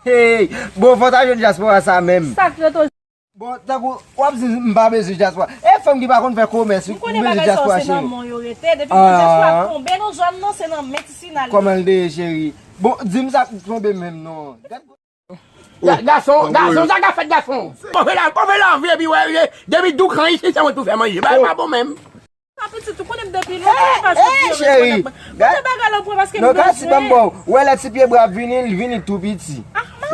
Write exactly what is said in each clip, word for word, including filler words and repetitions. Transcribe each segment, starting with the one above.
Hey, bon, fò w ta jwenn dyaspora sa menm. Sa k rete w? Bon, tankou w ap di m pa bezwen dyaspora. E fanm ki pa konn fè komès, ou bezwen dyaspora, cheri. Depi pou dyaspora tonbe nan zòn nan, se nan men ti Sina li. Kòman l te ye, cheri? Bon, di m sa k tonbe menm non. Ga-, gason, gason, sa ka fèt gason. Pòve la, pòve la, vye pi wè, vye. Depi Doukan isi, se mwen tou fè manje. Bagay pa bon menm. Sa pitit, ou konnen m depi lontan, m pa sot vye. Cheri, gade bagay la pou paske m bezwen. Gad ti banm bò. Wè lè ti pye bra ap vini, l vini tou piti.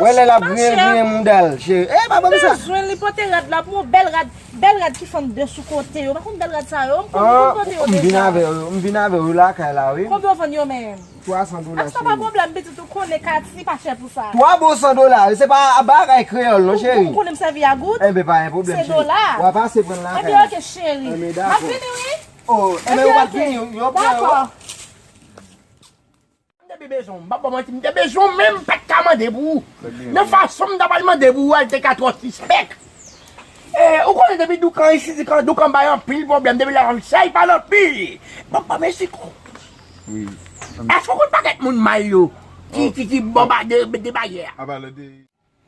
Wè lè l ap griyen, griyen mouda l, cheri. E, pa ban m sa. M bezwen li pote rad la pou yon bèl rad, bèl rad ki fann de sou kote yo. Pa konn bèl rad sa yo, m konn pote yo deja. M vin avè w, m vin avè w lakay la, wi. Konbyen w vann yo menm? Twa san dola, cheri. A, sa pa pwoblèm, pitit, ou konnen Kati pa chè pou sa. Twa bon san dola, se pa bagay kreyòl non, cheri. Ou konnen m sèvi a goud? Enben, pa gen pwoblèm, cheri. Se dola. W a pase pran lakay la. Enben, oke, cheri. Enben, dakò. M ap vini, wi. Oh, enben, ou pa t vini, yo pran yo. Dakò. M te bezwen w, m p ap ba w manti, m te bezwen w, men m pa t ka mande pou ou. Nan fason m ta pral mande pou ou a, li te ka twò sispèk. E, ou konnen depi Doukan isi, Doukan, Doukan bay anpil pwoblèm, depi lè l ap chay pale anpil. Bon, bon, men si kou. Wi. Èske w konn pakèt moun may yo ki, ki, ki bò ba de, de baryè a? Apa lè de.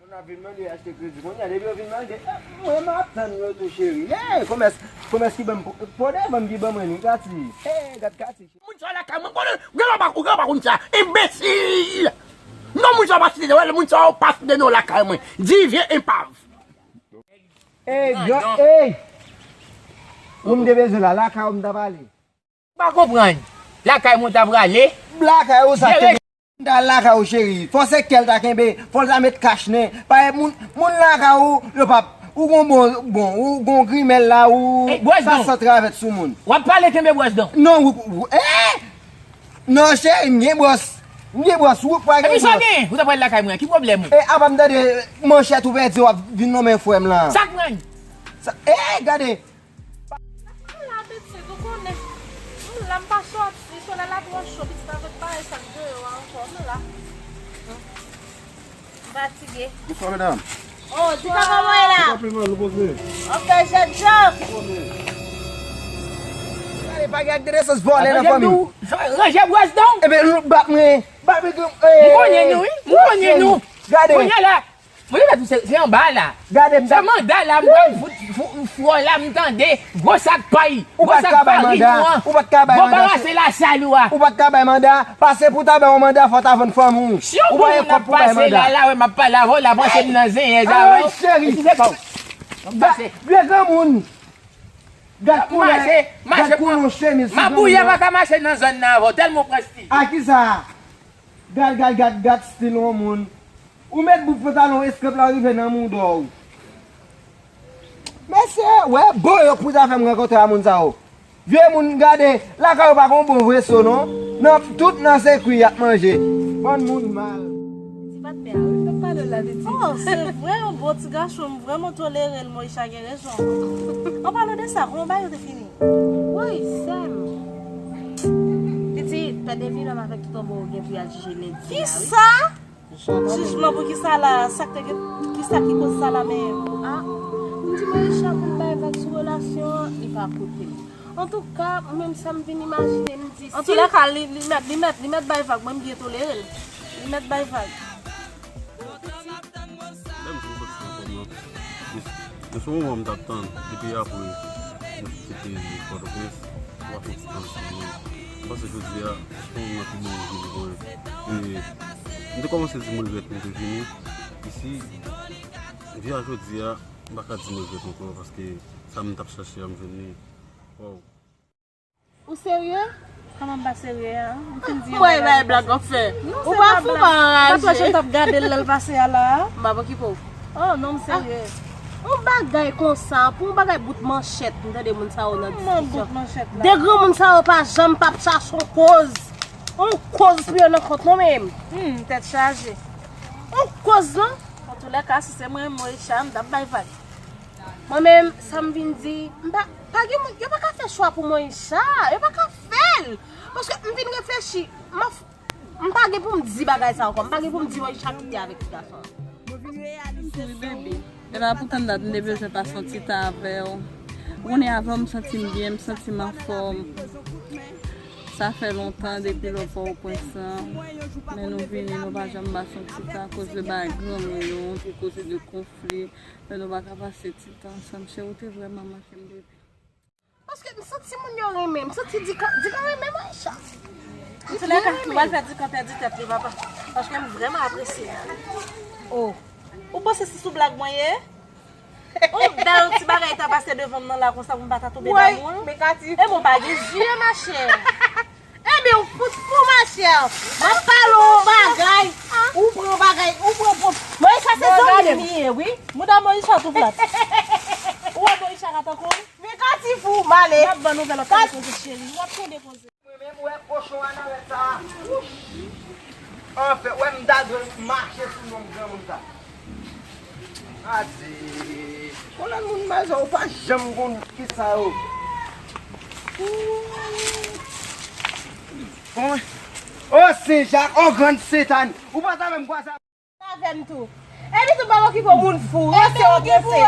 Moun ap vin mande achte kredi kounye a, depi yo vin mande, eh, mwen m ap tann yo tou, cheri. Eh, komès, komès ki ban m, pwodè ban m ki ban mwen li, Kati. Eh, gad Kati. Moun sa lakay mwen, konnen, ou gen pa, ou gen pa konn sa. Enbesil! Non, moun sa pa site, wè, moun sa pa site non lakay mwen. Divyen enpav. Ey, gran, ey! Ou m te bezwen la, lakay ou m ta pale. M pa konprann. Lakay mwen ta prale. Lakay ou sa te gen. M ta al lakay ou, cheri. Fò se kè l ta kenbe, fò l ta met kach nen. Paske moun, moun lakay ou, yo p ap, ou gon bon, bon, ou gon grimèl la, ou sa san travèt sou moun. W ap pale kenbe bwòs dan. Non, ou, ou, eh! Non, cheri, m gen bwòs. M gen bwòs, ou pa gen bwòs. Epi sa w gen? Ou ta pral lakay mwen, ki pwoblèm ou? E apa m tande manchèt ou pèdi, w ap vin nonmen frè m lan. Sa k pran? Sa, eh, gade. M la pitit, ou konnen. M la, m pa sòti, solèy la twò cho, pitit, avèk bagay sa k deyò a ankò, m la. M fatige. Bonswa, medam. Oh, di papa mwen la. Sa pi mal, nou poze. Ok, jèn jan. Gade, pa gen ak de nesans vòlè nan fanmi. Ranje bwòs dan w. Ebyen, bat mwen. Bat mwen, eh. M konnen nou, wi. M konnen nou. Gade. Kounye a la. Mwen, se, se anba la. Gade m. Se manda la, m pral fout, fout, fout la, m tande. Gwo sak pay. Ou pa t ka bay manda. Ou pa t ka bay manda. Bon, pa pase lasal ou a. Ou pa t ka bay manda. Pase pou ta bay yon manda, fò ta vann fanmi w. Si yon moun ap pase la, la, wè, m ap pale avè w, la, panse m nan zenyen, sa, wè. Ay, cheri. Eskize pa w. M ap pase. Vye granmoun. Gad koulè, gad koulè yon chemiz. Mabouya pa ka mache nan zòn nan avè w, tèlman w pran stil. A kisa? Gad, gad, gad, gad stil yon moun. Ou met bout pantalon eskanp la rive nan mouda w. Mesye, wè, bon yo pou zafè m rankontre a moun sa yo. Vye moun, gade, lakay yo pa gon bon vre so non. Nan, tout nan se kwi y ap manje. Bann moun mal. Ti patnè a, wi, fè m pale w la, pitit. Oh, se vre, yon bon ti gason, m vrèman tolere l, Moïse gen rezon. An palan de sa, kòman bagay yo te fini? Woy, sè m. Pitit, pè Devilòm avèk tout anbo gen pou y al jije lendi a, wi. Kisa? Jijman pou kisa la? Sa k te gen, kisa ki koz sa la menm? A, m di Moïse pou l bay vag sou relasyon an, li pa koute m. Antouka, mwen menm sa m vin imajine, m di si. Antoulèka, li, li mèt, li mèt, li mèt bay vag, mwen m byen tolere l. Li mèt bay vag. Lè m fin sòti nan fòm nan, men se yon moman m t ap tann, depi apre nou fin kite Pòtoprens, m ap fè yon ti tan ansanm nou. M panse jodi a, se yon moman ki bon pou nou vini konnen. E m te kòmanse di m regrèt m te vini isi. Jodi a, jodi a, m pa ka di m regrèt ankò, paske sa m t ap chache a, m jwenn li. Waw. Ou serye? Kòman m pa serye a? M fin di yon bagay. Mwen bay blag w ap fè. Ou pa fou, pa anraje. Patwè jan m t ap gade l lè l pase a la a. M p ap okipe w. Oh, non, m serye. Yon bagay konsa, pou yon bagay bout manchèt, m tande moun sa yo nan diskisyon. Kòman bout manchèt la? De granmoun sa yo pa janm p ap chache yon koz. Yon koz pou yo nan kont non, menm. Hmm, tèt chaje. Yon koz non. Antoulèka, si se mwen, Moïse, m t ap bay vag. Mwen menm, sa m vin di, m pa, pa gen moun, yo pa ka fè chwa pou Moïse, yo pa ka fè l. Paske m vin reflechi, m ap, m pa gen pou m di bagay sa ankò, m pa gen pou m di Moïse kite avèk ti gason an. Mwen vin reyalize sa. Wi, baby. E pa pou tann dat, m te bezwen pase yon ti tan avè w. Ou konnen avè w, m santi m byen, m santi m anfòm. Sa fè lontan depi lè Pòtoprens lan, men nou vini, nou pa janm pase yon ti tan akoz de bagay granmoun yo, pou koze de konfli, men nou pa ka pase ti tan ansanm. Cheri, ou te vrèman manke m depi. Paske m santi moun yo renmen m, m santi Dikan, Dikan renmen m, Aisha. Antoulèka, nou pral fè Dikan pèdi tèt li, papa. Paske m vrèman apresye l. Oh, ou panse se sou blag mwen ye? Oh, dayè yon ti bagay ta pase devan m nan la konsa pou m pa ta tonbe damou l. Woy, men Katifou. E bon, pa gen zye, machè. Ebyen, ou fout fou, machè. M ap pale yon bagay, ou pran bagay, ou pran pon. Moyiz, sa se zanmi m li ye, wi. Mouda Moyiz sa tou plat. Ou wè Moyiz sa ka tankou. Men Katifou, m ale. M ap ban nouvèl lòt kote koze cheri. W ap tande koze. Mwen menm wè kochon an nan rèd sa a. Anfen, wè m ta dwe mache sou non granmoun sa. Adi, yon lòt moun mal sa, ou pa janm konn kisa yo. O Sen Jak, o grann Setan, ou pa ta menm kwaze avè m tou. Epi tou pa okipe moun fou, ranse yo prese.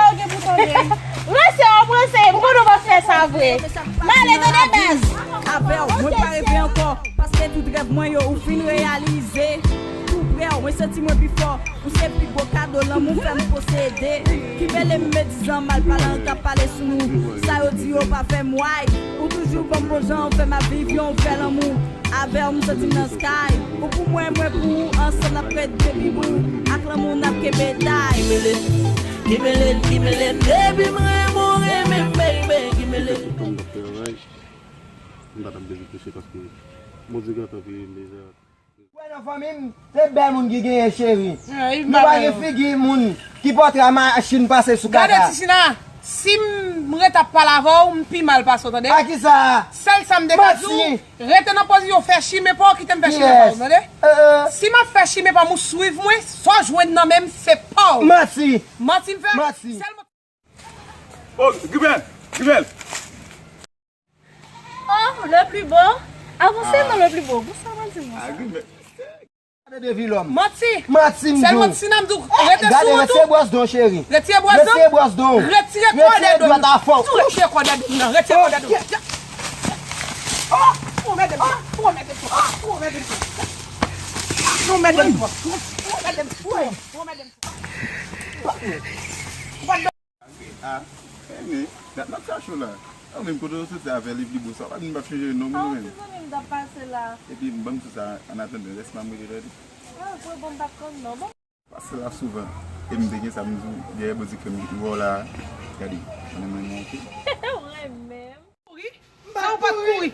Ranse yo prese, m konnen w p ap fè sa vre. M ale tande baz. Avè w, mwen pa reve ankò, paske tout rèv mwen yo ou fin reyalize. Tou prè w, mwen santi mwen pi fò. Ou se pi gwo kado lanmou fè m posede. Ki mele m medizan mal palan k ap pale sou nou. Sa yo di yo pa fè m way. Ou toujou ban m bon jan, ou fè m ap viv yon vrè lanmou. Avè w m santi m nan sky. Ou pou mwen, mwen pou ou, ansanm n ap ret baby boo. Ak lanmou n ap kenbe tay. Kimele, kimele, kimele, baby m renmen w, renmen m, baby, kimele. Kòm m t ap fè yon raj, m pa t ap bezwen touche paske Bondye gentan peye m deja. Wè nan fanmi m, se bèl moun ki genyen cheri. Nou pa gen figi moun ki pòtre a machin pase sou kaka. Gade Tisina, si m ret ap pale avè w, m pi mal pase w, tande? A kisa? Sèl sa m te ka di w, rete nan pozisyon fè chimen pa w, kite m fè chimen pa w, tande? Si m ap fè chimen pa m, ou swiv mwen, sa w jwenn nan men m, se pa w. Manti. Manti m fè? Manti. Sèlman. Oh, Grimel! Grimel! Oh, le plus beau. Avanse non, le plus beau. Bon, sa va di mwen sa. Gade de vilòm. Manti. Manti m di w. Sèlman ti nan m di w, rete sou wout ou. Retire bwòs don, cheri. Retire bwòs don. Retire bwòs don. Retire kòdè don. Retire kòdè don nan. Retire kòdè don. Oh, ou mèt m. Ou mèt m. Ou mèt m. Ou mèt m. Ou mèt m. Ou mèt m. Ah, men, dat m ap chache w la. Ou menm kote w soti avè li pli bo sa, w pa di m p ap chanje non moun menm. Ah, se zanmi m t ap pase la. Epi ban m sou sa, an atandan, lès m a m rele tande. Ah, vre bon, m pa t konn non. Bon. Pase la souvan. E m te gen sa m di w, dèyè bò di ke m wè w la. Gade, mwen renmen w, oke? Ou renmen m? Sa ou pa t kouri.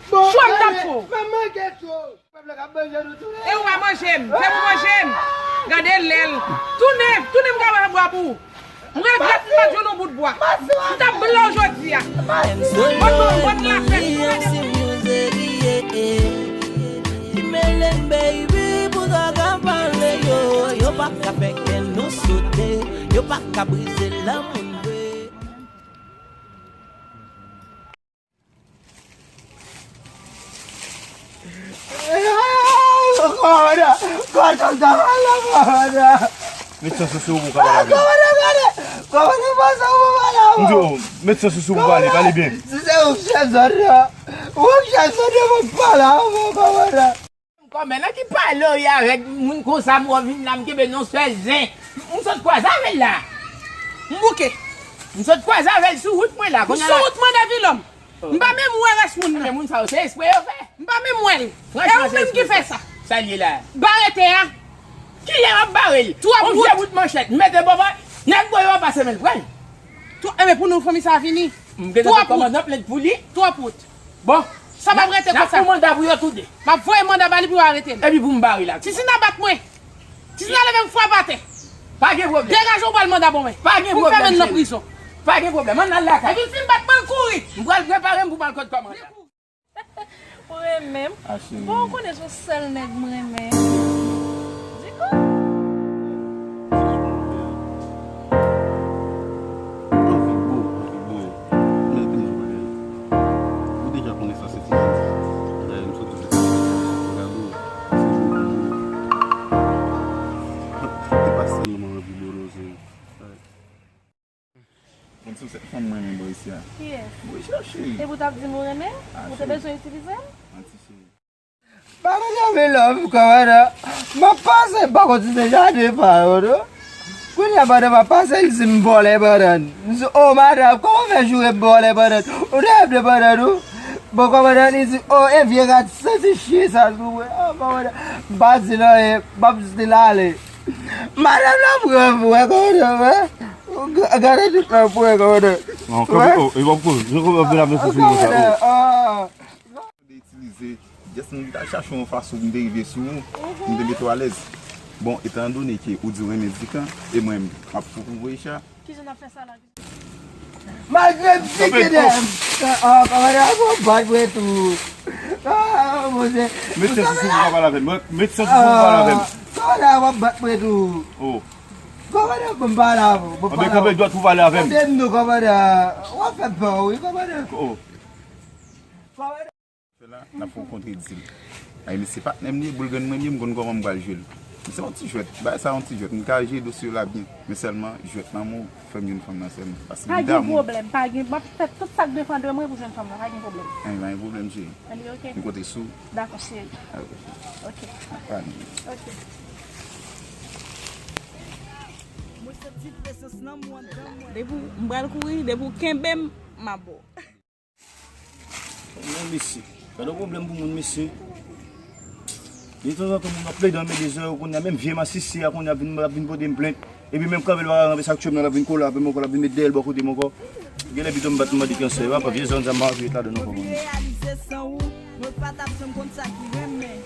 Chwa m t ap fè w. Manman gèt yo. Pèp la k ap manje nou tou. E ou pa manje m. Se pou manje m. Gade lè l. Tounen, tounen m ka bwa pou ou. M regrèt m pa t jwenn yon bout bwa. M t ap blan w jodi a. Bon, bon, bon, lapè. Kimele baby, pou sa ka pale yo. Yo pa ka fè kè nou sote. Yo pa ka brize lanmou n vre. Kòmandan, kòmandan, kòmandan. Met san sou sou ou ka pale avè m. Kòmandan, gade. Kòmandan, pase ou pale avè m. M di w, met san sou sou ou pale, pale byen. Si se ou k chèf zòn nan, ou k chèf zòn nan, mwen pale avè w, kòmandan. Kòmè nan ki pale w ye avèk moun konsa, m wè w vin la, m kenbe yon sèl zen. M sot kwaze avè l la. M bouke. M sot kwaze avè l sou wout mwen la. Ou sou wout mwen, de vilòm. M pa menm wè rès moun nan. Men moun sa yo se espre yo fè. M pa menm wè l. E ou menm ki fè sa. Sa l ye la. Bare tè a. Kilè m ap bare l? Twòp wout. Yon vye bout manchèt. M mete bò pa. Nèg bò yo pa semen l pran l. Ebyen pou nou fanmi sa a fini. M gentan fè kòmandan plent pou li. Twòp wout. Bon. Sa p ap rete konsa. N ap fè manda pou yo tou de. M ap voye manda ba li pou yo arete l. Epi pou m bare l ak. Tisina bat mwen. Tisina leve m frape atè. Pa gen pwoblèm. Degaje w pral manda bon mwen. Pa gen pwoblèm. Pou m fèmen l nan prizon. Pa gen pwoblèm. Ann al lakay. Epi l fin bat mwen l kouri. M pral prepare m pou m al kot kòmandan. Ou renmen m. Bon, ou konnen se yon sèl nèg m renmen. Di kou. Anvi bo, anvi bo. Men te m di w bagay. Ou deja konnen sa se ti nèg. Dayè m soti se ti nèg. Gade w, se bo pou bo. E pa sèlman anvi bo non, se. Konn sou sèt fanm mwen. Renmen bò isi a. Kiyès? Moyiz cheri. Epi w t ap di m ou renmen? Ah, ou te bezwen itilize m? Manti cheri. Papa Djamil love kòmandan. M ap pase, m pa konn si se jaden pa yo non. Kounye a pandan m ap pase, li di m vòlè pandan. M di, "O madanm, kòman w fè joure m vòlè pandan? Ou te ap de pandan ou?" Bon, kòmandan, li di, "O, e vye rat santi chyen sa l pou mwen." O kòmandan, m pa di l anyen, m ap di l ale. Madanm nan pran pou wè kòmandan, wè. Gade tout nan pran kòmandan. Non, kanpe, o, e w ap kouri. Jan kòmandan vin ap mete sou mwen sa, o. Kòmandan, ah. Te itilize, just m te al chache yon fason pou m te rive sou ou, pou m te mete w alèz. Bon, etandone ke ou di w renmen Zika, e mwen menm, m ap fou pou voye cha. Kijan n ap fè sa la? Malgre m pike dèyè m, ah, kòmandan, ap yon bat mwen tou. Ah, Bondye. Met sens ou sou pou w pale avè m. Met sens ou sou pou w pale avè m. Ah, kòmandan, ap bat mwen tou. Oh. Kòmandan, ban m pale avè w. Anben, kanpe dwat pou w pale avè m. Tande m non, kòmandan. W ap fè m pè wi, kòmandan. Oh. Kòmandan. Fè la, n ap rankontre di l. Ay, mesye patnè m li ye, boul grenn mwen li ye, m konn kòman m pral jwe l. Men se yon ti jwèt, bagay sa yon ti jwèt. M ka jere dosye w la byen, men sèlman jwèt lanmou fè m jwenn fanm nan sèlman. Paske m damou. Pa gen pwoblèm, pa gen, m ap fè tout sa k depann de mwen pou jwenn fanm nan, pa gen pwoblèm. Anben, pa gen pwoblèm cheri. Anben, oke. M konte sou ou. Dakò, cheri. Oke. Oke. N ap pale. Oke. Mwen santi prezans lanmou anndan mwen. Depi w, m pral kouri, depi w kenbe m, m ap ba w. Bon, mesye. Gade yon pwoblèm pou moun, mesye. Detanzantan, moun ap plede anmède zòrèy yo, kounye a, menm vye masisi a, kounye a, ap vin, ap vin pote m plent. Epi menm kanpe l pa ka kanpe, sa k tchwe m nan, l ap vin kole avè m ankò, l ap vin met dèyè l bò kote m ankò. Gen lè pito m bat m mande kyansè, papa, vye zòn sa m pa anvi ret ladan non, papa. Mwen vin reyalize san ou, mwen pa t ap janm konn sa ki renmen.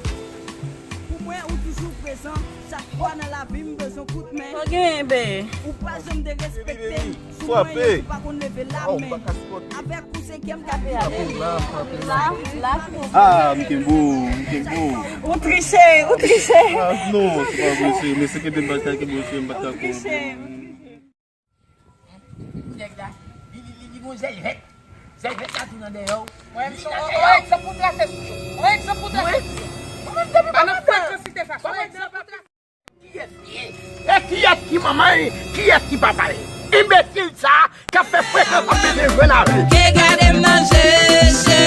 Pou mwen, ou toujou prezan, chak fwa nan lavi m bezwen kout men. Ou genyen, be. Ou pa janm derespekte m. Sou mwen, ou pa konn leve la men. Avèk ou se kè m k ap vide. Ah, m kenbe w, m kenbe w. Ou triche, ou triche. Ah, non, se pa vre, se, men se kenbe m pa t ka kenbe w, se m pa t ka kenbe w. Nèg la, li, li, li, li gon zèl vèt. Zèl vèt la tou nan dèyè w. Mwen, m son, on egzanp pou trase sou yo. On egzanp pou trase sou yo. Mwen menm depi pa nan frekansite sa. On egzanp pou trase. Kiyès li ye? E kiyès ki manman l? Kiyès ki papa l? Enbesil sa k ap fè frekans ap mete jwe nan ri. Ke gade m nan je, je,